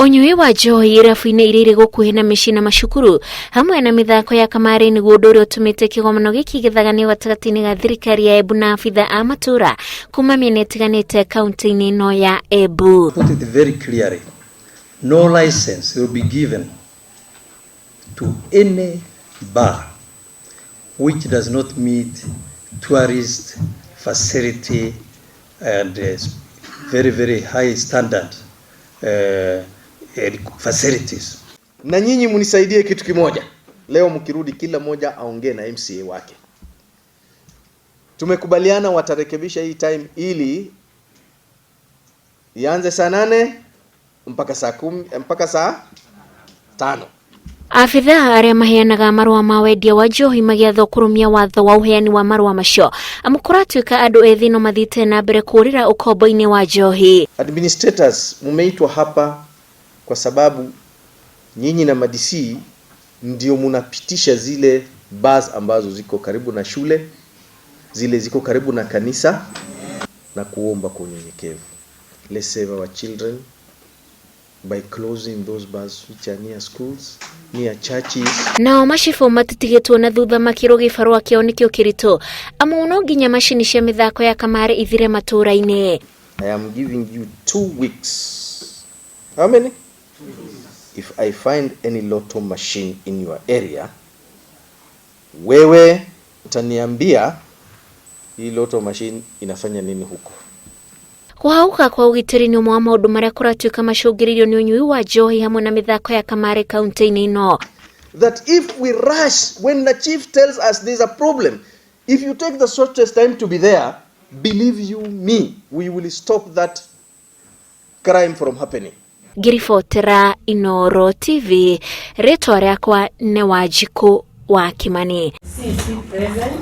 Ũnyui wa njohi irabu-inĩ iria irĩ gũkuhĩ na mĩciĩ na macukuru hamwe na mĩthako ya kamarĩ nĩguo ũndũ ũrĩa ũtũmĩte kĩgomano gĩkĩ gĩthaganio gatagatĩ-inĩ ga thirikari ya Embu na abitha a matũra kuma mĩena ĩtiganĩte kaunti-inĩ ĩno ya Embu. Put it very clearly, no license will be given to any bar which does not meet tourist facility and very, very high standard facilities. Na nyinyi mnisaidie kitu kimoja. Leo mkirudi, kila mmoja aongee na MCA wake. Tumekubaliana watarekebisha hii time ili ianze saa 8 mpaka saa 10 mpaka saa 5. Abithaa arĩa maheanaga marũa ma wendia wa njohi magĩathwo kũrũmia watho wa ũheani wa marũa macio amu kũratuĩka andũ ethĩ no mathiĩte na mbere kũũrĩra ũkombo-inĩ wa njohi. Administrators, mumeitwa hapa kwa sababu nyinyi na ma-DC ndio munapitisha zile bars ambazo ziko karibu na shule, zile ziko karibu na kanisa, na kuomba kwa unyenyekevu. Let's save our children by closing those bars which are near schools, near churches. Nao macibũ matitigĩtwo na thutha makĩrwo gĩbarũa kĩao nĩkĩo kĩritũ amu no nginya macini cia mĩthako ya kamarĩ ithire matũra-inĩ. I am giving you 2 weeks. How many? If I find any lotto machine in your area, wewe utaniambia hii lotto machine inafanya nini huko. Kũhauka kwa ũgitĩri nĩ ũmwe wa maũndũ marĩa kũratuĩka macũngĩrĩirio nĩ ũnyui wa njohi hamwe na mĩthako ya kamarĩ kaunti-inĩ ĩno. That if we rush when the chief tells us there's a problem, if you take the shortest time to be there, believe you me, we will stop that crime from happening. Ngĩribotera Inooro TV, rĩtwa rĩakwa nĩ Wanjikũ wa Kimani. CC present.